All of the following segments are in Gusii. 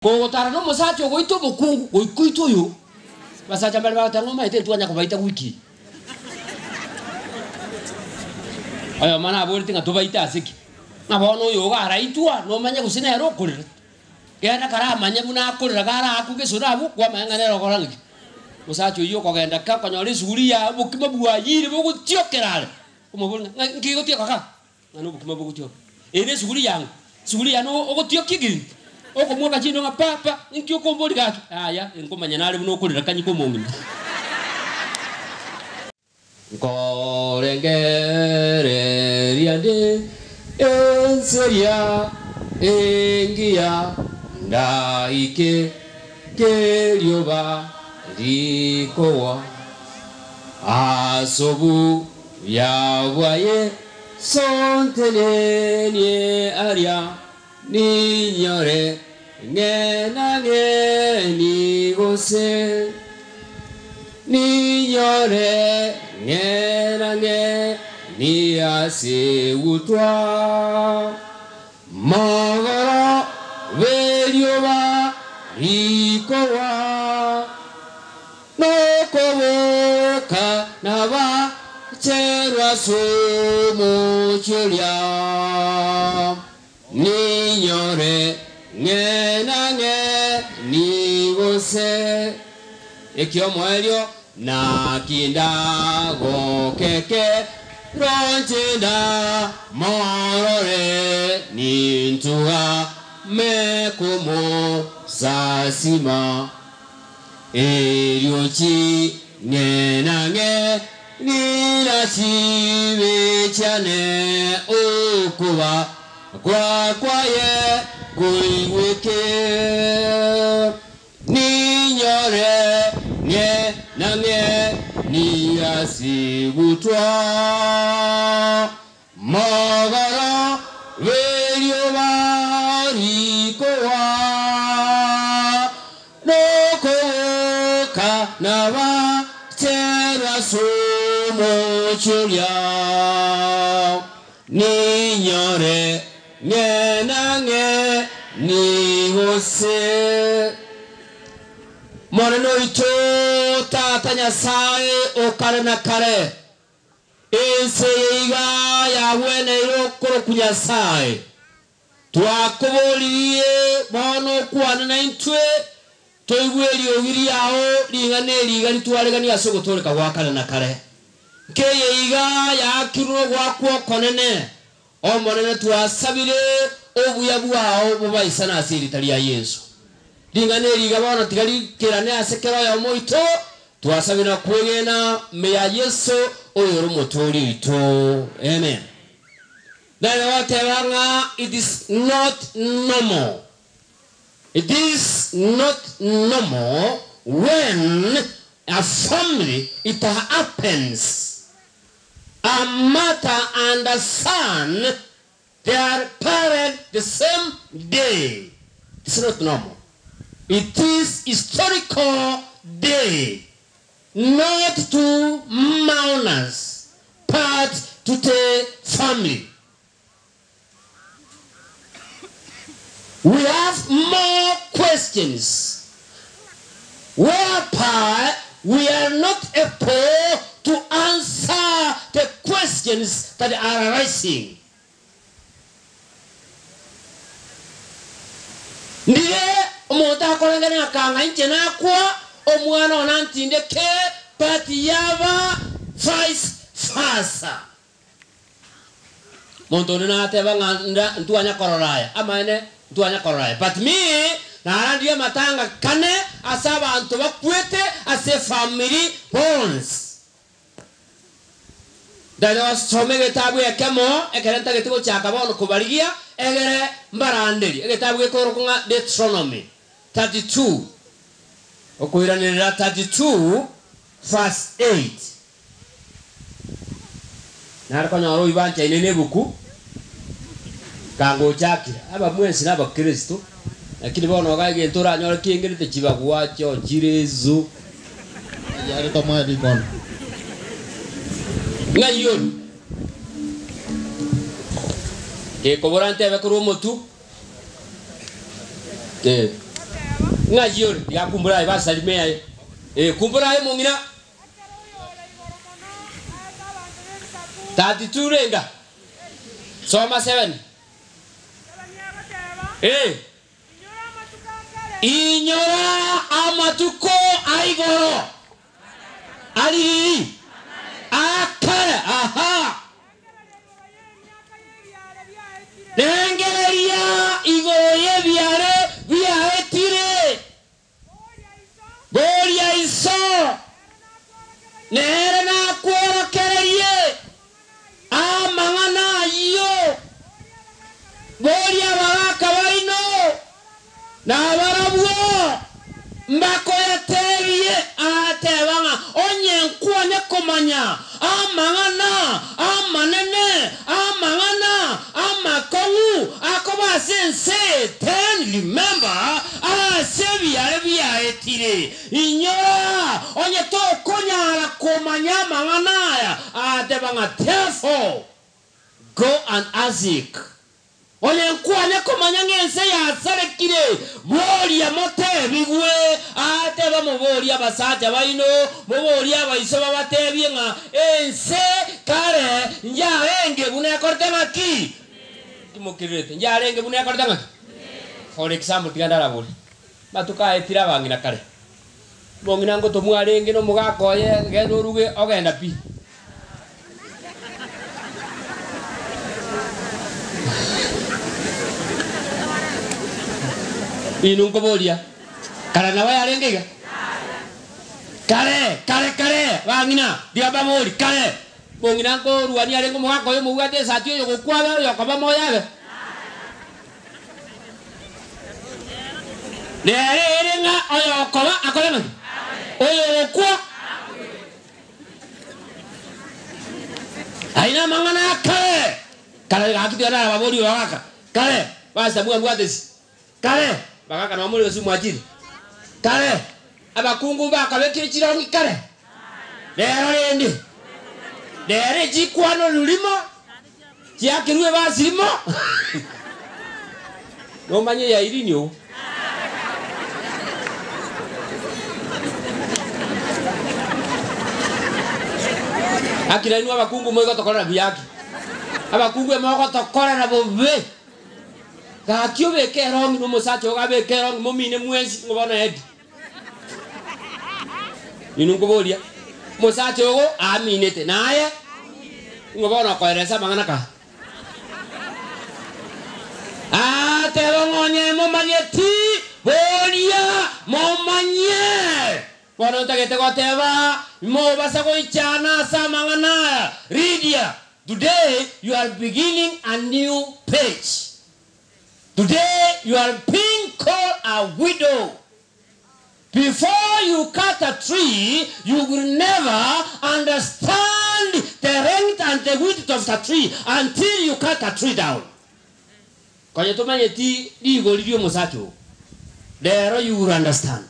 Kogotara nomosacha ogoita omokungu, goika oite oyo. Abasacha mbare bagoteba ng'a omanyete ntwanya kobaita wiki eye. Oyomo naborete ng'a tobaite ase ki? Ng'a bono oyo iga araitwa nomanye gose nere okorera. Genda karamanye buna akorera karaakwe gesona abwo, kwamanya ng'a nere okora ng'aki. Omosacha oyio okogenda ka okonyora esuguri yaye obokima bwayire bogotiokera are, omoboria ng'a ng'a nki gegotioka kaa? Ng'a nobokima bogotioka. Eye nesuguri yang'o? Esuguri yane ogotiokia egento, okomoaka chindo ng'a pa pa, inki okomboria gaki? Yaya, nkomanya nare buna okorera kanywe komong'ina. Nkorengereria nde ense eria engiya, ndaike kerioba rikogwa as'obuya bwaye. Sontenenie aria, ninyore ng'e na ng'eni gose, ninyore ng'e na ng'eni ase egutwa. Magoro b'erioba rikogwa, Nokoboka nabacherwe as'omochie oria, Ninyore ng'e na ng'e nigose eki'omoerio, naki ndagokeke ronche ndamorore, nintugame komosasima. Erio ching'e na ng'e ninachibichane okoba gwakwaye koigweke. Ninyore ng'e na ng'e niasigutwa. Mogoro bw'erioba rikogwa, nokoboka nabacherwe as'omochie oria, ninyore ng'e na ng'e nigose. Monene oito Tata Nyasae o kare na kare, Ense eye iga yagweneire okorokwa Nyasae. Twakoboririe bono okwane naintwe, toigwe eriogi riao ring'ana eri iga ritwareganie ase ogotooreka gwa kare na kare. Nk'eye iga yaakirwe nogoakwa okonene, Omonene twasabire obuya bwao bobaisane ase erieta ria Yeso. Ring'ana eri iga bono tiga rikerane ase kera oyomo oito, twasabire na kwegena ime ya Yeso oyore Omotooria oito. Amen. Nare goteba ng'a it is not normal, it is not normal when a family it happens A mother and a son they are buried the same day, it's not normal, it is historical day not to mourners but to the family. We have more questions whereby we are not able to answer the questions that are arising. Ndire omonto akoreng'ana ng'a kang'a inche nakwa, omwana one antindeke, but yaba vice versa. Monto onde nateba ng'a nda ntwanya korora aya, amaene ntwanya korora aya, but me narandirie amatanga kane ase abanto bakwete ase efamiri bonsi. Ntagete gosoma egetabu ekemo ekere ntagete gochaka bono kobarigia egere mbaranderie, egetabu gekorokwa ng'a Deuteronomy 32, okoiranerera 32 verse 8. Nare konyora oyio banchaine nebuku, kangochakire, aba mwensi nabakristo, lakini bono iga egento oranyore kiengerete chibagwacho, chireso. Yare tomoe rikondo. Ng'ai ore? Gekobora ntebe korwa omotu. Eh. Ng'ai ore? Tiga kumbura aye basalime aye. Eh, kumbura aye omong'ina. 32 renda. Soma 7. Eh. Inyora amatuko a igoro. Aririri. Akare. Aha. Rengereria igoro y'ebiare biaetire. Boria iso, nere nakworokererie amang'ana ayio. Boria abagaaka baino, nabarabwo mbakoyatebie. Agateba ng'a onye nkwane komanya amang'ana amanene, amang'ana amakong'u akoba ase ense eye, then remember, ase ebiare biaetire. Inyora, onye tokonyara komanya amang'ana aya, agateba ng'a therefore go and ask. Onye nkwane komanya ng'a ense yasarekire, boria motebigwe. Agateba, Moborie abasacha baino, moborie abaiso babatebie ng'a ense kare njarenge buna ekorete ng'aki? Timokirirete, njarenge buna ekorete ng'aki? For example, tiga ndaraborie, amatuko aetire abang'ina kare, omong'ina ngotomwa arenge na omogaka oye, genda oruge, ogenda pi. Inwe nkoboria, kare nabo yarenge iga? Kare, kare, kare, bang'ina, tiga mbabori, kare, mong'ina nkorwania arenge omogaka oyo omobwate esati oyo gokwa abe oyo okoba moyo abe. Nere ere ng'a oyo okoba akore ng'aki? Oyo ogokwa. Ayio namang'ana a kare. Kare gaki tiga narababorie bagaka, kare, Pastor mwabwate si? Kare, bagaka nabo more gose mwachire? Kare, abakungu mbakabekire chirongi kare? Rero rende, rero echikwana orurimo, chiakerwe ebasi rimo, nomanye ya Irene oo. Aki nainwe abakungu moigotokorera buya ki? Abakungu emogotokorera bobe. Gaki obeke erong'i na omosacha ogo abeke erong'i momine mwensi ng'o bono edi. Inwe nkoboria, omosacha ogo aaminete naye? Ng'o bono okoeresa amang'ana kaa? Aateba ng'a onye momanyeti, boria momanye. Bono ntagete goteba, imobasa goichana ase amang'ana aya. Lydia, today you are beginning a new page. Today you are being called a widow. Before you cut a tree, you will never understand the length and the width of the tree until you cut a tree down. Konya tomanyeti rigori ri'omosacha oo, rero you will understand.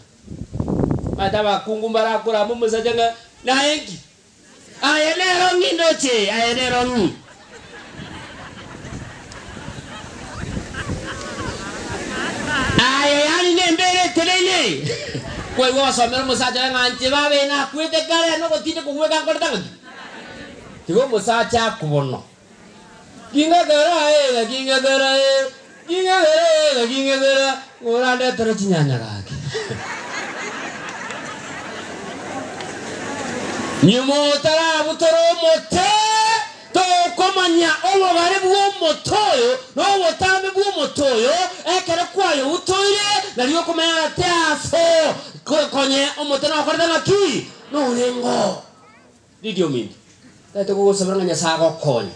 Omanyete abakungu mbarakore amo omosacha ng'a naye nki? Aye nero ng'i ndoche, aye nero ng'i. Aye yaani nembeera eteneine. Kwaigwa ogosomera omosacha oye ng'a inche baba eye nakwete kare nogotindeka ogweka nkorete ng'aki? Tiga omosacha akobono. King'ekera ee gaki ng'ekera ee, king'ekera ee gaki ng'ekera, ng'a orandetere chinyanya gaki. Nyuma otarabutora omote, tokomanya obogare bw'omote oyo na obotambe bw'omote oyo, ekero kwayobutoire, nario okomanya ng'a teafo konye omote nokorete ng'aki? Norengeo. Rigia ominto, tari tokogosabera ng'a Nyasae agokonye,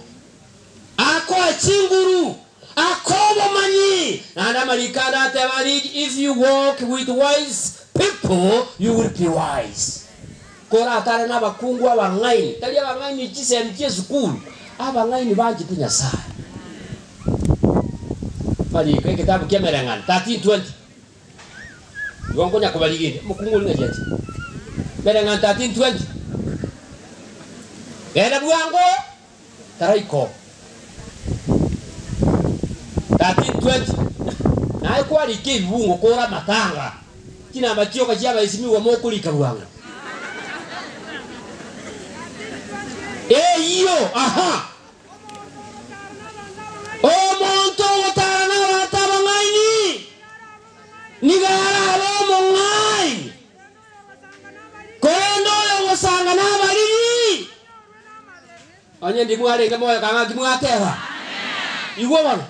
akoe chinguru, akoe obomanyi. Naende amariko ande ateba, Read, If you walk with wise people, you will be wise. Koratare nabakungu abang'aini, tari abang'aini chisemi chi'esukuru, abang'aini banchete Nyasae. Amariko, egetabu ki'Emereng'anio 13:20. Igo nkonya kobarigeria omokungu oria ng'ai ache. Emereng'anio 13:20. Genda bwango taraika oo. 13:20. Naye kwarika ebibungo kore amatanga. Chinamba chioka chi'abaisimigwa mokorika bwango. Eyio, aha. Omonto ogotara nabanto abang'aini nigo arabe omong'aini, korende oyogosanga nabariri. Onye ndimwarenge moyo kang'aki mwateba. Igwa bono,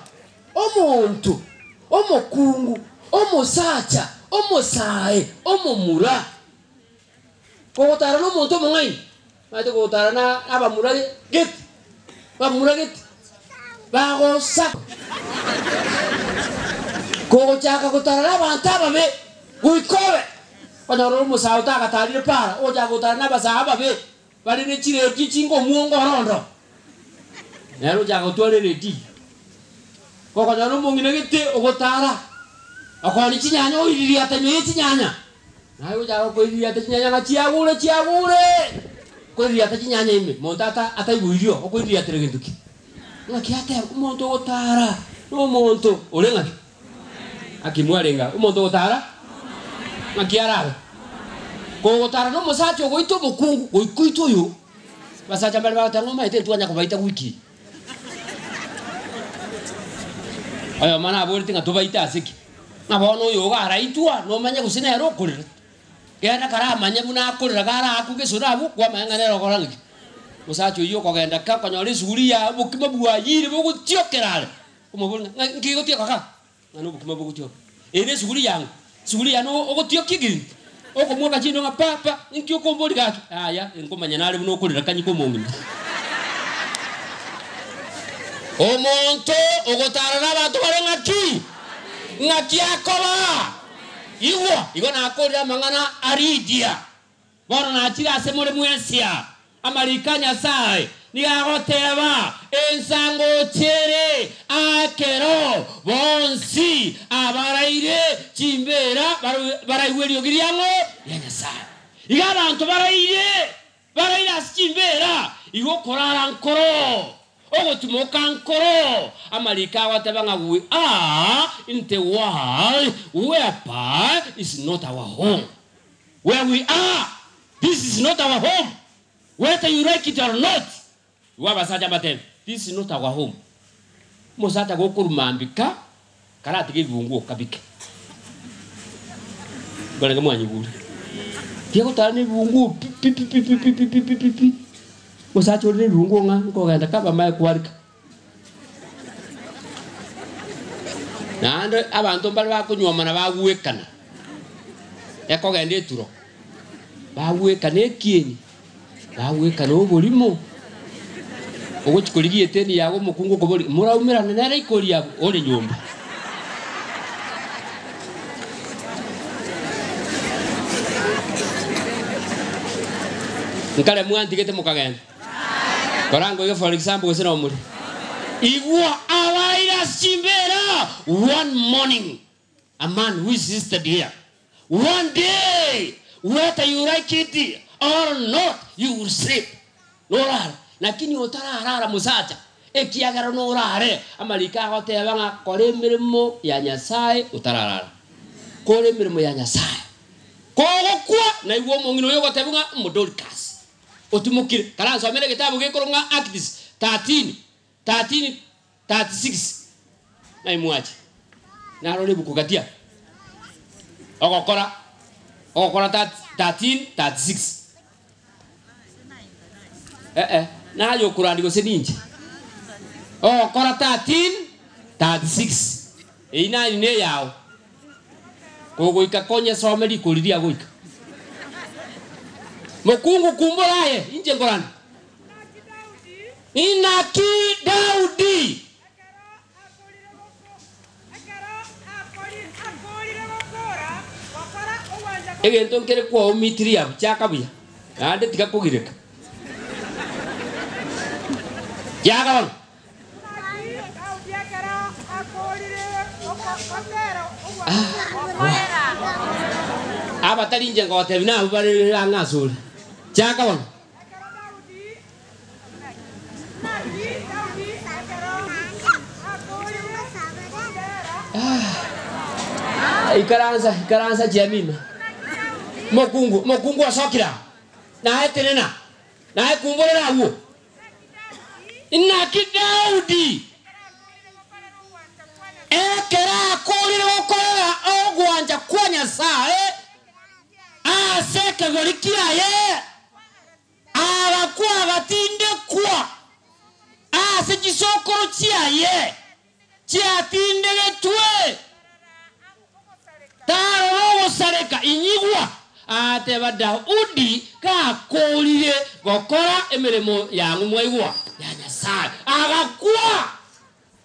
omonto, omokungu, omosacha, omosae, omomura. Kogotara nomonto omong'aini, omanyete kogotara na abamura gete, bamura gete, bagosa. Kogochaka gotara nabanto ababe, goika obe, okonyora ore omosae otagatarire para, ogochaka gotara nabasae ababe, bare ne chiredio chinga omwongo orondo, nere ochaka gotwara eredio. Kogonyora omong'ina gete ogotara, okooni chinyanya oiririata ime ye chinyanya. Naye gochaka koiririata chinyanya ng'a chiagure chiagure, koiririata chinyanya ime, monto ata ataiboirio okoiririatera gento ki? Ng'aki ateba, omonto ogotara nomonto ore ng'aki? Ng'aki mwarenge abwo, omonto ogotara ng'aki arabe? Kogotara nomosacha ogoita omokungu, goika oite oyo. Abasacha mbare bagoteba ng'a omanyete ntwanya kobaita wiki eye. Oyomo naborete ng'a tobaite ase ki? Ng'a bono oyo iga araitwa, nomanye gose nere okorera. Genda karamanye buna akorera karaakwe gesona abwo, kwamanya ng'a nere okora ng'aki. Omosacha oyio okogenda ka okonyora esuguri ya obokima bwayire bogotiokera are, omoboria ng'a nki gegotioka kaa? Ng'a nobokima bogotioka. Eye nesuguri yang'o? Esuguri yane ogotiokia egento, okomoaka chindo ng'a pa pa, inki okomboria gaki? Yaya, nkomanya nare buna okorera kanywe komong'ina. Omonto ogotara nabanto bare ng'aki? Ng'aki akoba? Igwa, igo nakorire amang'ana a Lidia. Bono nachire ase more mwensi aa, amariko a Nyasae nigo agoteba, Ensango ere aakero bonsi abaraire chimbeera baraigwe eriogi riang'o ria Nyasae. Iga abanto baraire, baraire ase chimbeera, igo okorara nkoro, ogotimoka nkoro. Amariko agoteba ng'a we are in the world whereby is not our home. Where we are, this is not our home, whether you like it or not. Igo abasacha mbatebe, this is not our home. Omosacha gokorwa mambia ka, karatiga ebibunguo kabike. Mbarenge mwanyigure. Tiga gotara na ebibunguo pi pi pi pi pi pi pi pi pi pi. Omosacha ore na ebibunguo ng'a nkogenda ka bamaye kwarika. Naende abanto mbare bakonywomana bagwekana, ekogenda eturo, bagwekana ekieni, bagwekana oborimo, ogochia korigia eteni yago omokungu okoboria, moraumerane nere ikori abwo ore nyomba. Nkare mwantigete mokagenda. Korangoige for example gose nomore. Igwa abaire ase chimbeera one morning a man who is seated here one day whether you like it or not you will sleep norare lakini otararara mosacha ekiagera norare amariko agoteba ng'a kora emeremo ya Nyasaye otararara kora emeremo ya Nyasaye kogokwa naigwe omong'ina oyo ogoteba ng'a omo Dorcas. Otimokire, karansomere egetabu gekorokwa ng'a Acts 13, 13, 36, naye mwache. Narora ebuku gati aa. Ogokora, Ogokora 13, 36. Eh-eh, naye okorandia gose ninche? Ogokora 13, 36. Eyio naye neyao. Kogoika konyesome rikori ria goika. Mokungu kumbora aye, inche nkorande. Inaki Daudi. Egento nkere kwaumitirie abwo, chaka buya, naende tiga kogireka. Chaka bono. Abatari inche ngotebia nabwo bare ang'e asore. Chaka bono. Ikaransa, ikaransa chiamima. Mokungu, omokungu osokire aa, naye tenena, naye kumborera agwo. Naki Daudi ekero akoorire gokorera ogwancha kwa Nyasae ase ekegori kiaye, agakwa agatindekwa ase chisokoro chiaye chiatindegetwe, tarora ogosareka inyigwa. Agateba, Daudi gakoorire gokora emeremo yang'u mwaigwa ya Nyasae, agakwa.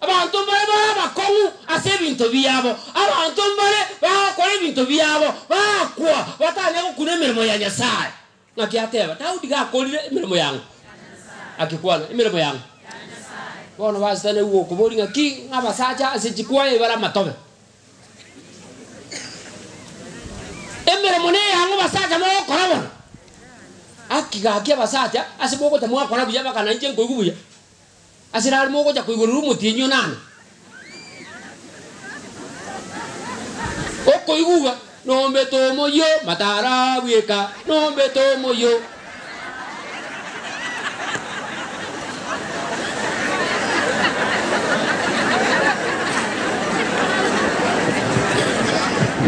Abanto mbare bare abakong'u ase ebinto biabo, abanto mbare bagokora ebinto biabo, bagakwa, batanya gokuna emeremo ya Nyasae. Naki ateba, Daudi gakorire emeremo yang'o? Akikwana, emeremo yang'o? Bono basitane gokoboria ng'aki ng'a abasacha ase chikwaya bare amatobe. Emeremo neyang'o basacha mogokora bono? Aki gaki abasacha ase mogocha mwakora buya mpaka nainche nkoigwa buya. Ase naro mogocha koigorerwa omotienyi onane. Okoigwa, Nombete omoyio, matara bweka, nombete omoyio.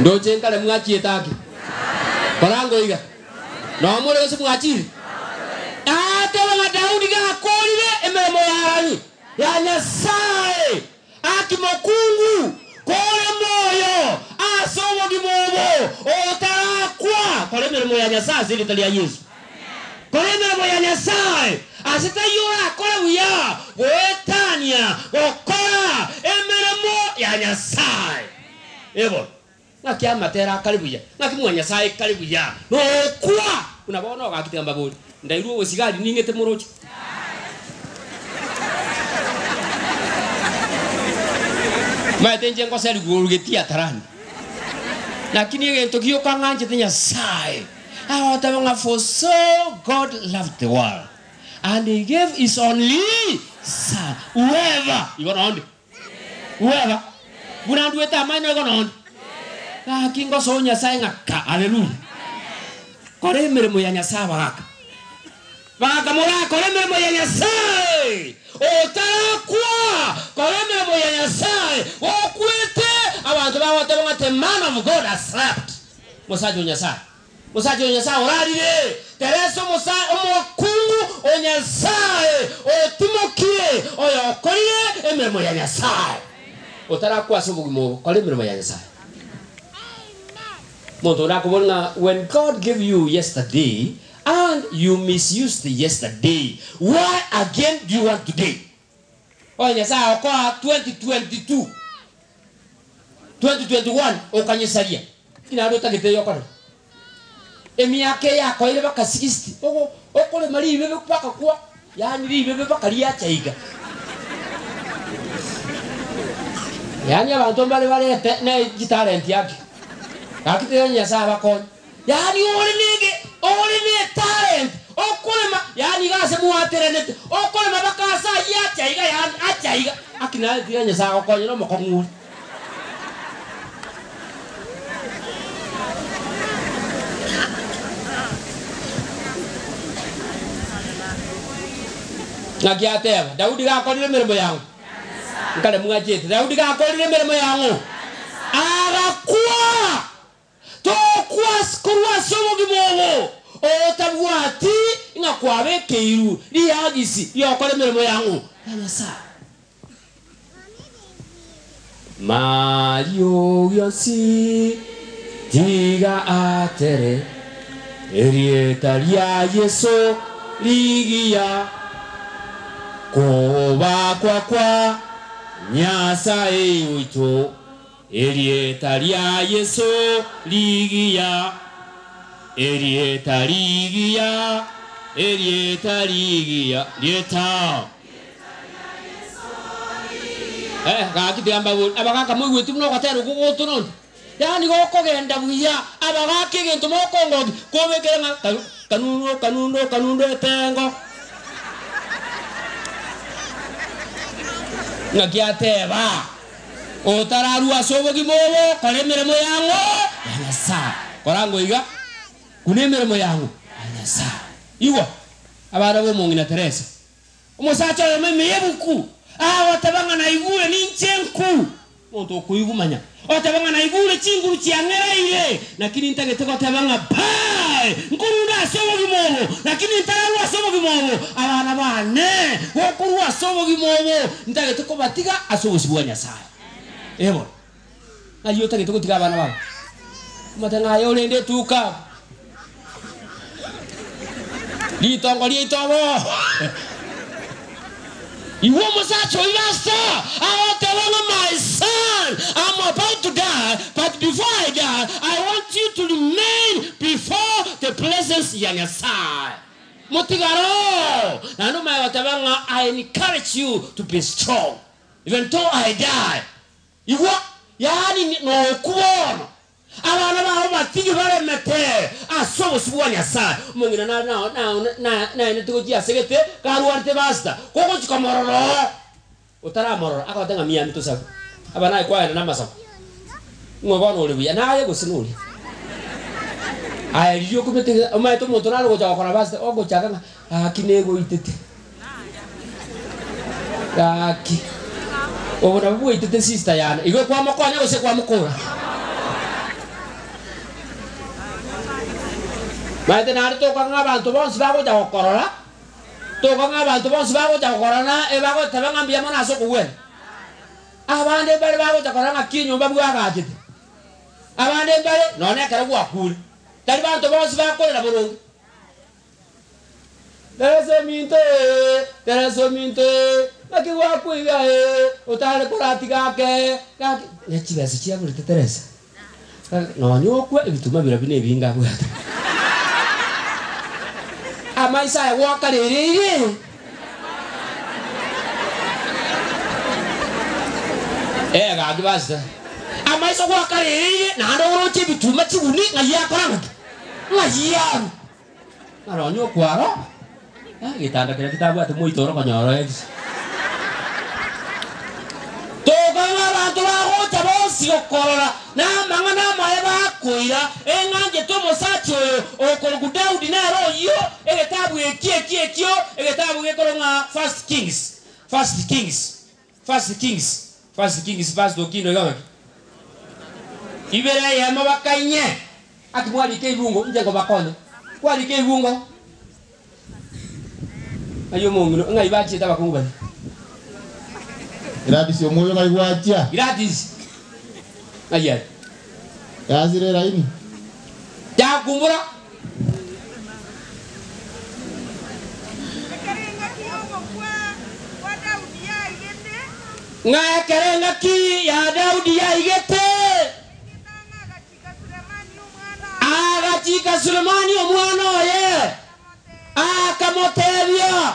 Ndoche nkare mwachiete ake. Korango iga. Nomore gose mwachire? Agateba ng'a Daudi gakoorire emeremo yarani ya Nyasae, Aki mokungu, kore moyo ase obogima obo otarakwa, kora emeremo ya Nyasae ase erieta ria Yeso. Kora emeremo ya Nyasae ase taiyo orakore buya goetania gokora emeremo ya Nyasae. Ebono. Ng'aki amatera akare buya, ng'aki mwa Nyasae kare buya, nokwa buna bono ogaki tiga mbabori, ndairwe obosigari ning'ete moroche. Maete inche ngoserigwe orugetie atarani, lakini egento gioka ng'anchete Nyasae, agoteba ng'a for so God loved the world, and he gave his only son, whoever, igo nonde. Whoever, buna nduete amaino igo nonde. Gaki ngosoa Nyasae ng'a ka, haleluya. Kora emeremo ya Nyasae abagaka. Bagaka morakore emeremo ya Nyasae, otarakwa, kora emeremo ya Nyasae, gokwete, abanto bagoteba ng'a the man of God has slept. Mosacha o Nyasae. Mosacha o Nyasae orarire, Teresa omosa omokungu o Nyasae otimokire, oyokorire emeremo ya Nyasae. Otarakwa ase obogima obo, kora emeremo ya Nyasae. Omonto onde akobori ng'a when God gave you yesterday and you misused yesterday, why again do you want today? Onye Nyasae agokoa 2022, 2021 okanyesaria, ki naende otagete eyokore? Emiaka eye akoeire baka 60, ogo okorema ribebe mpaka kwa, yaani ribebe mpaka riacha iga. Yaani abanto mbare barete ne chitalent ake, gaki tiga Nyasae abakonye. Yaani ore nege, ore netalent, okorema, yaani iga ase mwateranete, okorema mpaka ase ayio acha iga, yaani acha iga. Aki naye tiga Nyasae agokonye nomokong'u ore. Naki ateba, Daudi gakorire emeremo yang'o? Nkare mwachete. Daudi gakorire emeremo yang'o? Agakwa! Tokwa korwa ase obogima obo otabwati ng'a kwabekeirwe riagisi ri'ogokora emeremo yang'o ya Nyasae. Mariogi onsi tiga atere erieta ria Yeso rigiya, kobakwa kwa Nyasae oito. Erieta ria Yeso rigiya, Erieta rigiya, Erieta rigiya, Rieta. Eh, gaki tiga mbabori, abagaka moigweti buna ogotera okwo gotona onde? Yaani gokogenda buya, abagaka egento mokongokia, kobekera ng'a kanu kanundo kanundo kanundo etengo. Ng'aki ateba? Otararua ase obogima obo, kora emeremo yang'o ya Nyasae. Kora ng'o iga. Buna emeremo yang'o? Ya Nyasae. Igwa, abana b'omong'ina Teresa, omosacha oyomo ime y'ebuku, agoteba ng'a naigure ninche nku. Omonto okoigumanya, oteba ng'a naigure chinguru chiang'ereire, naki nintagete goteba ng'a bae, nkorunda ase obogima obo, naki nintararwe ase obogima obo, abana baane, gokorwa ase obogima obo, ntagete kobatiga ase obosio bwa Nyasae. Ee bono, ng'ai otagete gotiga abana bao? Omotebe ng'a aye orende etuka, ritongo riaito obo. Igwa omosacha oyio Pastor agoteba ng'a my son I'm about to die but before I die I want you to remain before the presence ya Nyasaye. Motigare oo naende omanye goteba ng'a I encourage you to be strong even though I die. Igwa, yaani nokwo bono. Abana bao batige baremete ase obosio bwa Nyasae. Omong'ina nare nao nao na naenete gochia ase gete karwarete pastor, kogochia komorora oo, otaramorora agote ng'a miami tosabe. Aba naye kwagenda namasabo, ng'o bono ore buya, naye gose noria? Aye riria okumete iga, omanyete omonto nare ogocha gokora pastor, ogochaka ng'a gaki negoitete. Gaki, obo nabwo bwaitete sister yane. Igo kwamokonya gose kwamokora? Maete naende tokang'a abanto bonsi bagocha gokorora, tokang'a abanto bonsi bagocha gokorora na ebagoteba ng'a mbuya mono ase okogwena. Abande mbare bagocha korora ng'aki enyomba bwagachete. Abande mbare nonya ekero gwakure. Tari banto bonsi bakorera boronge. Teresa ominto ee, Teresa ominto ee, naki gwakoiga ee, otare koratiga ake, gaki. Ne chibesa chiaborete Teresa, nonya okwe ebituma biria buna ebinge abwate. Amaiso aya gwakarereire. Ee gaki basi, amaiso gwakarereire naende oroche ebituma chiguni ng'ai akora ng'aki? Ng'ai arwe? Ng'a nonya okwaro, egetanda keria kitabwate moito ore konyora oegise. Toka ng'a abanto bagocha bonsi gokorora, na amang'ana amaya bakoira, eng'anchete omosacha oyo okorokwa Daudi nere oyio, egetabu eki eki ekio, egetabu gekorwa ng'a First Kings, First Kings, First Kings, First Kings, First Okindo iga ng'aki? Ibere eyemo bakainye. Ati mwarika ebungo, inche nkobakonya. Kwarika ebungo, ng'ai omong'ina, ng'ai bachiete abakungu baria? Gladys omwoyo ng'ai gwachia? Gladys, ng'ai are? Yasire eraini. Yakumbura. Ekero engaki y'ogokwa kwa Daudi yaigete. Ng'a ekero engaki ya Daudi yaigete. Agachika Sulemani omwana oye, akamotebia,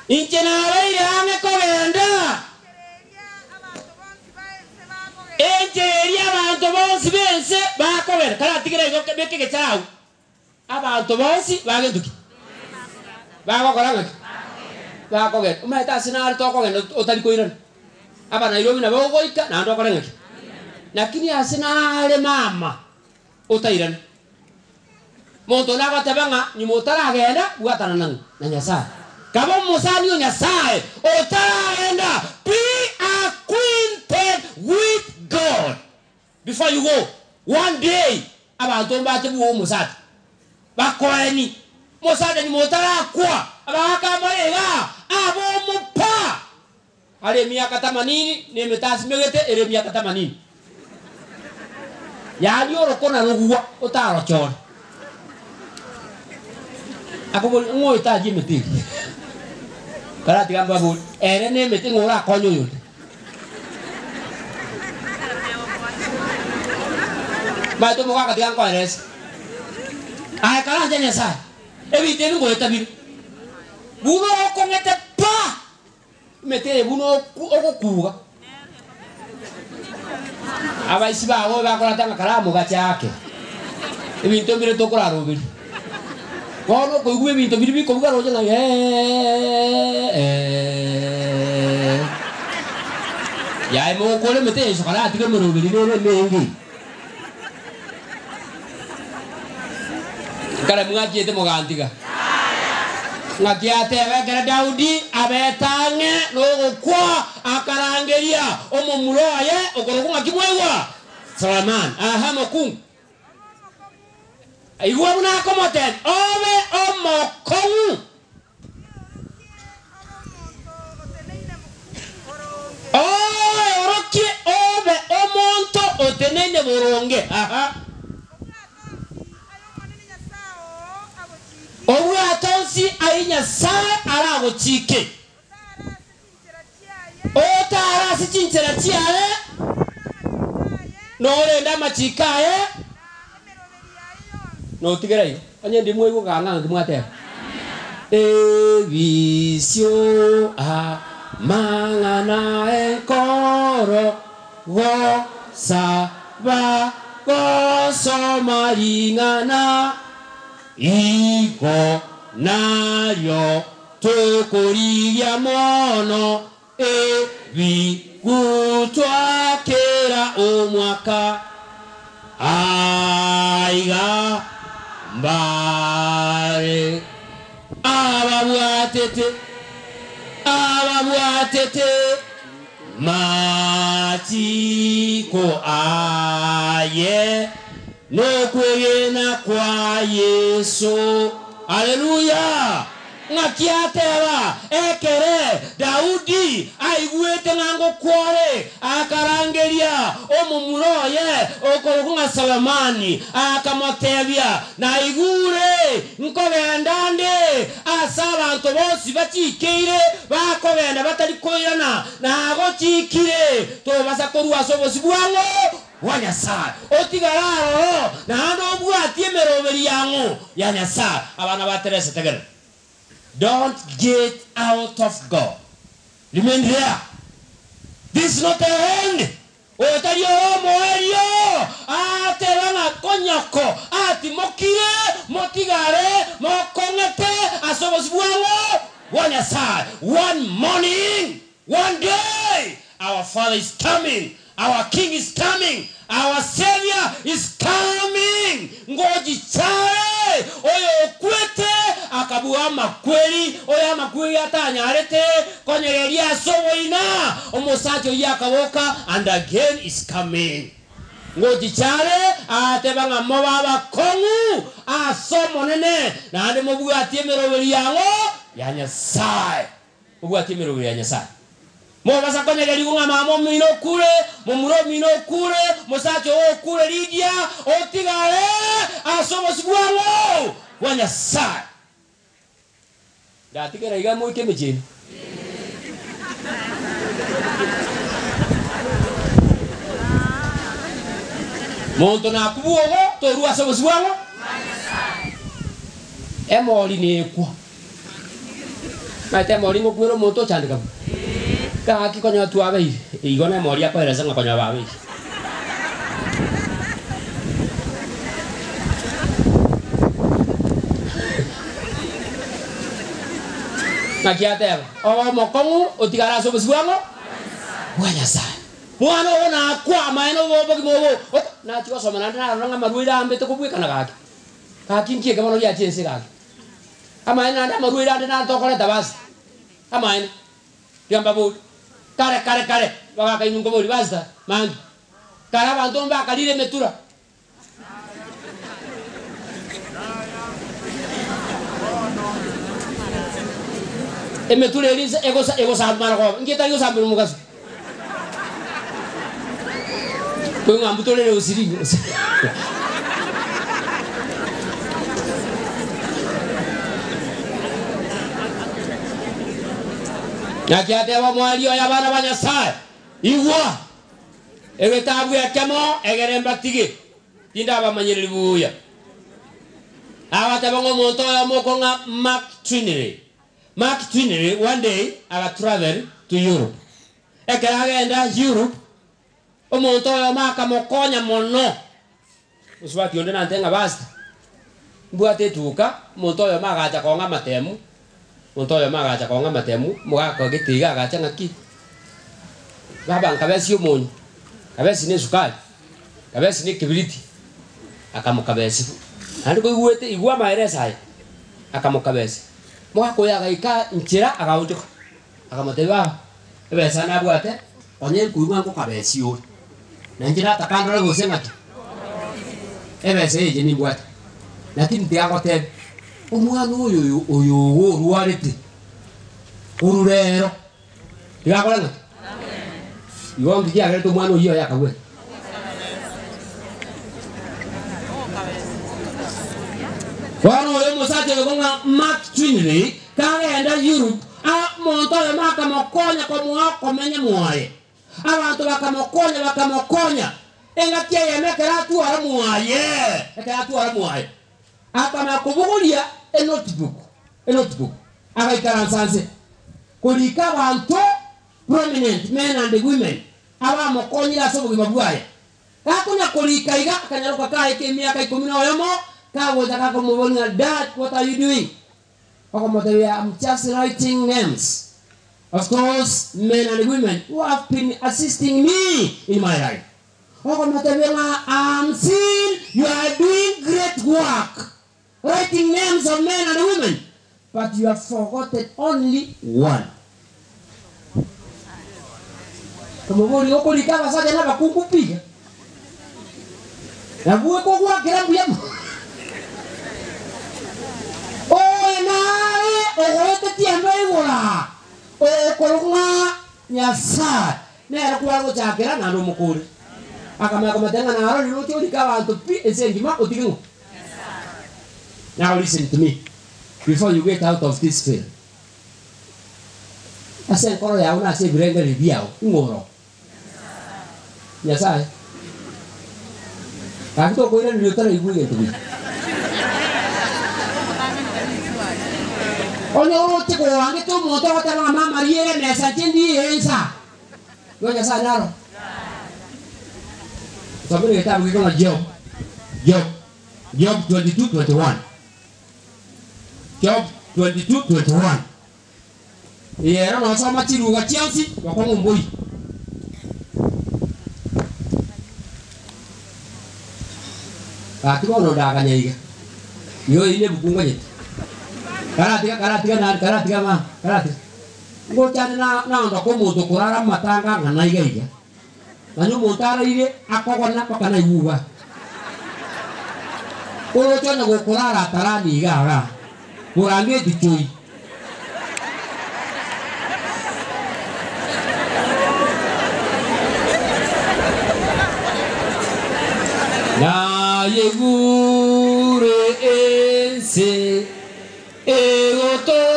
Inche nabeire ang'e kogenda enchera eria abanto bonsi b'ense bakogenda. Karatigere igo beka egechara agwo, abanto bonsi bagento ki? Bagokora ng'aki? Bakogenda. Omanyete ase nare tokogenda otari koirana? Aba Nairobi nabo ogoika naende okore ng'aki? Lakini ase nare mama otairane. Monto onde agoteba ng'a nyuma otaragenda bwatana nang'o? Na Nyasae. Kaba omosani o Nyasae otaragenda, be acquainted with God before you go. One day abanto mbache bwoe omosacha bakoeni omosacha nyuma otarakwa abagaka mbare igaa abomopa. Are emiaka tamanini, na emete asimegete ere emiaka tamanini. Yaani oroko narogwa otarochore. Akoboria, ng'o oetagia emete eria? Karatiga mbabori, ere na emete ng'o orakonye oyonde? Maete omogaka tiga nkoerese. Aye karanche Nyasaye, ebinto ebi ngoeta bire. Buna okong'ete pa! Emete eye buna ogokuuga. Abaisi bao bakorata ng'a karamogache ake, ebinto mbire tokoraroberia. Bono okoigwa ebinto biria bikobuga roche ng'a eeeeee. Yaye mogokora emete ya iso karatige emeroberi nere emenge. Kare mwachiete mogantiga. Ng'aki ateba ekero Daudi abete ang'e nogokwa, akarangeria omomura oye okorokwa ng'aki mwaigwa? Sulemani. Aha mokungu. Igwa buna akomotebia, Obe omokong'u. Oeorokie obe omonto oteneine boronge. Aha. Obwate onsi ayio Nyasae aragochike. Otare ase chinchera chiaye, na orende amachiko aye, na otigere igo. Onye ndimwaigwa gokanga ng'aki mwateba, Ebisio amang'ana enkoro gosaba gosoma ring'ana, igo nario Tokorigia mono ebigutwa kera omwaka, aiga mbare ababwatete, ababwatete machiko aye nokwegena kwa Yeso. Haleluya! Ng'aki ateba? Ekere Daudi aigwete ng'a ngokwa ore, akarangeria omomura oye okorokwa ng'a Solomani, akamotebia, Naigure nkogenda nde ase abanto bonsi bachiikeire, bakogenda batari koirana, nagochiikire tobasa korua ase obosio bwang'o bwa Nyasae. Otigare aroro, naende obwatie emeroberi yang'o ya Nyasae. Abana ba Teresa, tegerera. Don't get out of God. Remain there. This is not the end. Oyo tari ore omoerio. Ateba ng'a konyoko atimokire, motigare mokong'ete ase obosio bwang'o bwa Nyasae. One morning, one day, our Father is coming, our King is coming, our Saviour is coming. Ngochichare oyo okwete akabua amakweri, oyo amakweri atanyarete konyegeria ase oboina, omosacha oyio akaboka, and again is coming. Ngochichare agateba ng'a mobe abakong'u ase Omonene, naende mobwatie emeroberi yang'o ya Nyasae. Mobwatie emeroberi ya Nyasae. Mobasa konyegerigwa ng'a mama omino okure, momura omino okure, omosacha oo okure rigia, otigare ase obosio bwang'o bwa Nyasae. Ndatigera iga moike emechie ime. Monto nakubua ogo, torua ase obosio bwang'o? Emori nekwa. Omanyete emori ngokwera omonto ochandeka buna. Gaki konya twabeire, igo nemori akoeresa ng'a konya babeire. Naki ateba, Obe omokong'u otigare ase obosio bwang'o? Bwa Nyasae. Mwana ogo nakwa, amaene obe obogima obo oko. Nachia gosoma naende narora ng'a amarwaire aambete kobwekana gaki. Gaki nki eke bono giachia ense gaki? Amaene naende amarwaire ande naro tokoreta basi. Amaene. Tiga mbabori. Kare kare kare, bagaka inwe nkobori basta, mambia. Kare abanto mbakarire emetura. Emetura eria inse egosa egosamba marogoba, inki etari gosambera omogaso? Koigwa ng'a mbutorere osirinyi gose. Naki ateba omoerio oye abana ba Nyasae, Igwa! Egetabu ekemo egere mbatige, tindabamanyereri buya. Agateba ng'a omonto oyomo okong'a Mark Twinley, Mark Twinley one day aga travel to Europe. Ekero agenda Europe, omonto oyomo akamokonya mono. Mosubati onde nantebie ng'a Pastor, mbwate etuka, omonto oyomo agacha kong'a amatemu, omonto oyomo agacha kong'a amatemu, omogaka gete iga agacha ng'aki, baba nkabesi omonyo, nkabesi na esukari, nkabesi na ekebiriti, akamokabesi. Naende koigwete igwa amaereso aye, akamokabesa. Omogaka oyo agaika nchera agaonchoka, akamotebia, Baba, ebesa nabwate, onye nkoigwa nkokabesia ore, na inche nataka ndore gose ng'aki, ebesa eye nimbwate. Lakini tiga ngotebie, omwana oyo oyo oyo ogo orwarete, korwa rero, tiga akore ng'aki? Igo nki kiagerete omwana oyio oye akagwena? Bono oyo omosacha oyo ng'a Mark Twinley kagenda Europe, omonto oyomo akamokonya komoa okomenya mwaye. Abanto bakamokonya, bakamokonya, engaki eyemo ekero atwara mwaye, ekero atwara mwaye, akamanya kobogoria enotebook, enotebook, agaikaransa nse, korika abanto prominent men and women abamokonyire ase obogima bwaye. Gakonya korika iga, akanyaroka kaye k'emiaka ikomi na oyomo, kagocha gakomoboria ng'a, Dad, what are you doing? Okomotebia, I'm just writing names of those men and women who have been assisting me in my life. Okomotebia ng'a, I'm seeing you are doing great work writing names of men and women, but you have forgotten only one. Okomoboria, Okorika abasacha na abakungu pi iga? Nabwo ekogwakera mbuya mono. Oyo nare ogoetetie endo igoro aa, okorokwa ng'a Nyasae, nere kware gochakera naende omokore. Akamanya komotebia ng'a narorire oche orike abanto pi ense engima otige ng'o? Now listen to me before you get out of this field. Ase enkoro yao na ase ebirengererio biao, ing'o oro? Nyasae. Gaki tokoiraneria otaraigwa egento buya. Onye oroche koangete omonto ogoteba ng'a mama riera emesa inche ndiye ensa, igo Nyasae naro. Nsomere egetabu gekong'a Job, Job, Job 22:21. Job 22:21. Eye ero nosoma chiruga chionsi bokong'u mboi. Gaki bono ndaganya iga. Igo eyio nebuku nganyete. Karatiga karatiga nari karatiga ma karatiga. Ngochande na naondoka omonto okorara amatanga ang'ana iga iga. Nonye omonto araire akogona mpaka naigwe uba. Oroche onye gokorara atarani iga igaa, borangeti choi. Nayegure ense Egotoka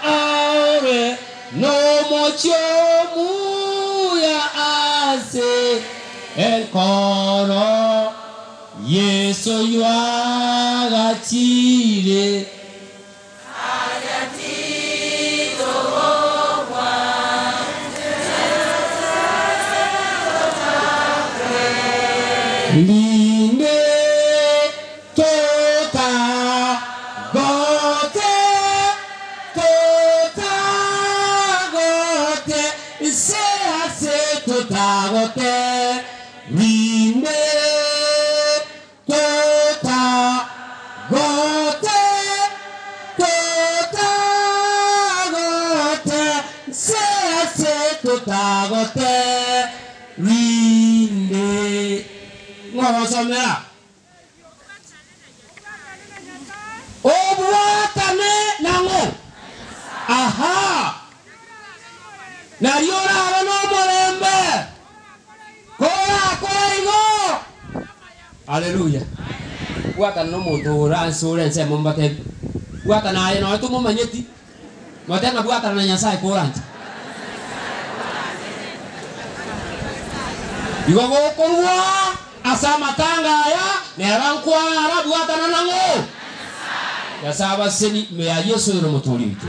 aore nomochie omuya ase enkoro, Yeso oyio agachire. Rinde Totagote, totagote, ise ase totagote, rinde totagote, totagote, ise ase totagote, rinde. Ng'ogosomera. Obwatane nang'o? Aha! Nario orabe nomorembe, korakore igo. Haleluya! Bwatana nomonto ore ase ore ensemo mbatebi, bwatana aye nonya tomomanyeti, motebe ng'a bwatana na Nyasaye koranche. Igo gokorua ase amatanga aya, neba nkwara bwatana nang'o? Nyasae abasesenie ime ya Yeso oyore Omotoori oito.